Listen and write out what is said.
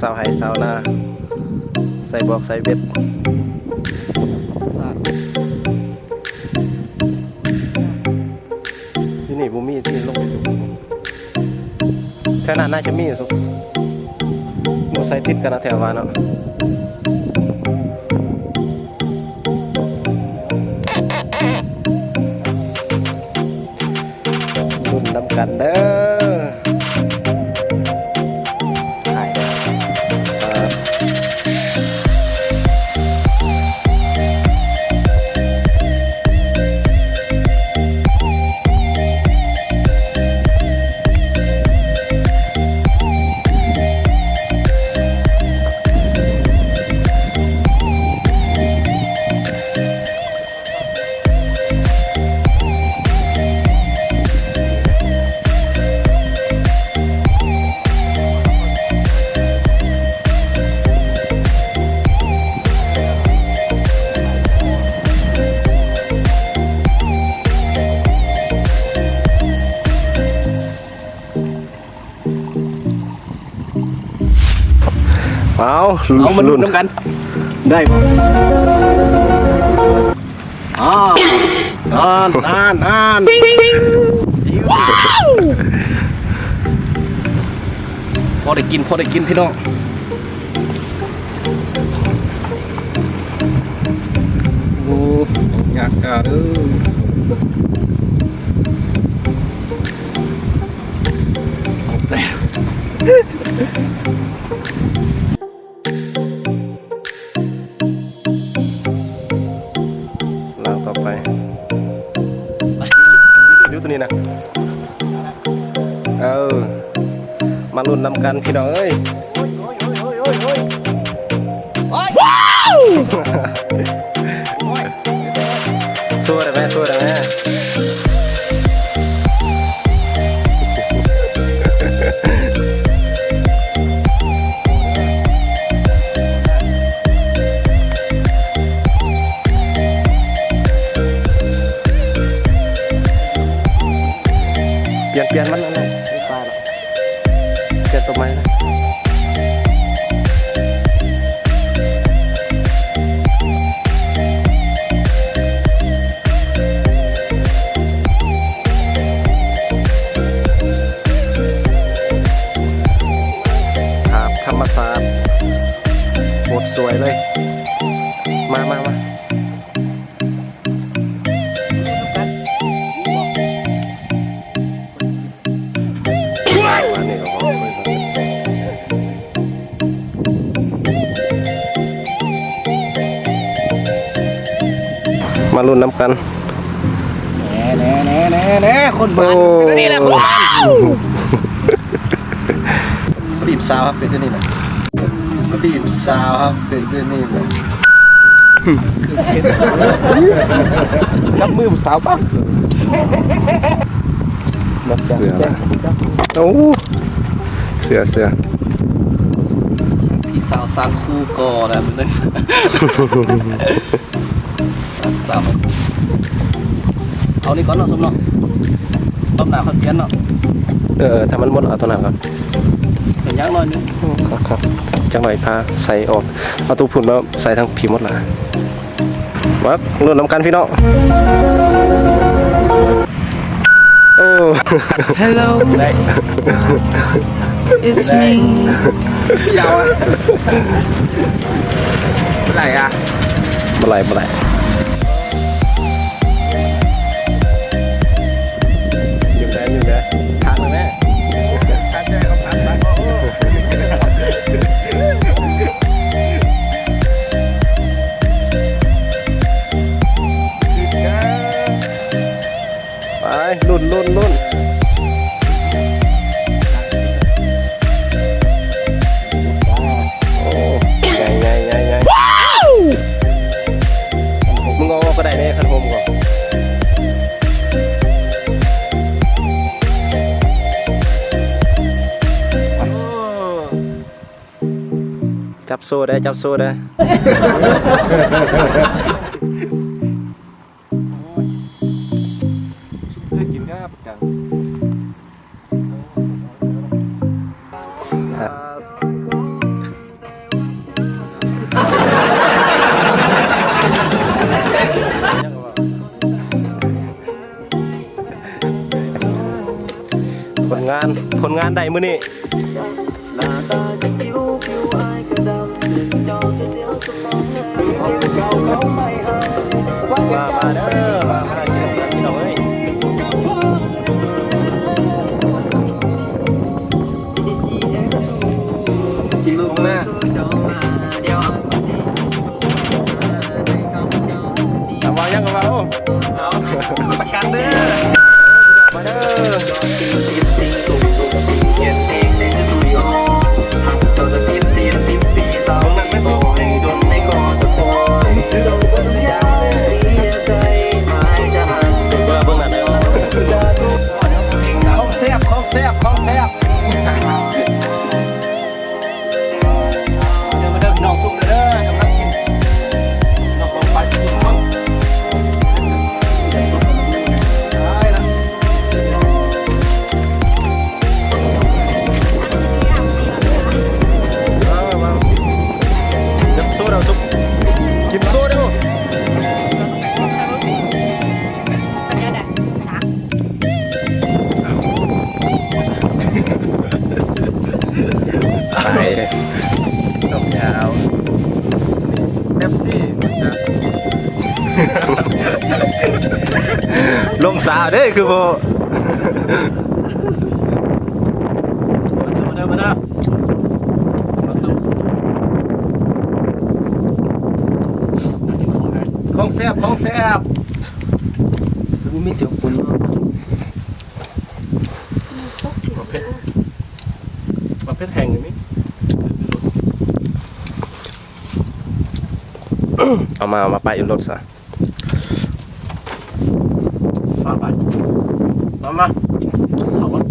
ຊາວໄຮ່ຊາວນາ ໃສ່ບອກໃສ່ເບັດ. ຢູ່ນີ້ບໍ່ມີທີ່ລົງ ແຖວນັ້ນໜ້າຈະມີຢູ່ ບໍ່ໃສ່ຕິດກັນເນາະ ແຖວວ່າເນາະ. ລຸ້ນນຳກັນເດີ. ເອົາ ເອົາ ມາລຸ້ນນຳກັນ ໄດ້ບໍ່? ອ້າວ ອ່ານ ອ່ານ ອ່ານ ວ້າວ ພໍໄດ້ກິນ ພໍໄດ້ກິນ ພີ່ນ້ອງ. ໂອ້ ຍາກກາເດີ. ລາວຕໍ່ໄປ ຢູ່ຕົວນີ້ນະ. ເອີ ມາລຸ້ນນຳກັນພີ່ນ້ອງເອີຍ. ວ້າວ ໂຊໄດ້ແມ ໂຊໄດ້ແມ. ປ່ຽນ ປ່ຽນມັນອັນນັ້ນ ປາລະ ປ່ຽນຕົວໃໝ່ນະ. ພາບທຳມະຊາດ ໂຄດສວຍເລີຍ. ມາ ມາ ມາ. ມາລຸ້ນນຳກັນ. ແນ່ໆໆໆໆ ຄົນບ້ານ ໂອ້ ເປັນແນວນີ້ແຫຼະ ຄົນບ້ານ. ມາຈີບສາວເປັນແນວນີ້ແຫຼະ ມາຈີບສາວເປັນແນວນີ້ແຫຼະ. ຈັບມືຜູ້ສາວປະ ເສືອລະ ໂອ້ ເສືອ ເສືອ ພີ່ສາວສ້າງຄູ່ກໍແລ້ວ ສາມ ເອົານີ້ກ່ອນເນາະ ສົມເນາະ ລອບໜ້າຄ່ອຍປ່ຽນເນາະ. ເອີ ຖ້າມັນໝົດ ເອົາຕົວນັ້ນກ່ອນ ເປັນຫຍັງໜ້ອຍໜຶ່ງ. ຄັກໆ ຈັກໜ້ອຍພາໃສ່ອອກ ເອົາຕົວພຸ້ນມາໃສ່ທາງພີ້ໝົດລະ. ມາລຸ້ນນຳກັນພີ່ນ້ອງ. ໂອ້ Hello, it's me. ຍາວອະ ບໍ່ໄຫຼອະ ບໍ່ໄຫຼ ບໍ່ໄຫຼ. ຢູ່ແດ່ ຢູ່ແດ່ ທັກແລ້ວແມ່. ໄປ ລຸ້ນ ລຸ້ນ ລຸ້ນ. ໂອ້ ໃຫຍ່ ໃຫຍ່ ໃຫຍ່ ໃຫຍ່. ວ້າວ ມຶງເອົາອອກກໍໄດ້ເດ້ ຄັນໂຮມກໍ ຈັບໂຊໄດ້ ຈັບໂຊໄດ້. ເຄີຍກິນກັບກັນ. ອ່າ ຜົນງານ ຜົນງານໄດ້ມື້ນີ້ ມາ ມາເດີ ມາ ມາກິນນຳກັນພີ່ນ້ອງເອີຍ ລົງມາ ຖາມວ່າຫຍັງກໍວ່າ ໂອ້ ເອົາ ປະກັນເດີ ມາເດີ ຂອງແຊບ ຂອງແຊບ ຂອງແຊບ. ມາເດີ ມາເດີ ພີ່ນ້ອງ ສຸກແລ້ວເດີ ກຳລັງກິນ ນ້ອງປອງປາຍ ໄດ້ລະ ເອົາ ເອົາ ເອົາ ກິນໂຊດເອົາ ສຸກ ກິນໂຊດເອົາ. ໄປ ຕົກຍາວ ເປັບຊີ ລົງສາວເດ້ ຄືບໍ່ ມາເດີ ມາເດີ ມາເດີ ຂອງແຊບ ຂອງແຊບ ຄືບໍ່ມີເຈົ້າຄົນເນາະ. ປະເພດ ປະເພດແຫ້ງນີ້ ເອົາມາ ເອົາມາປະຢູ່ລົດຊະ ປະ ປະ ມາ ມາ ເຂົ້າກ່ອນ.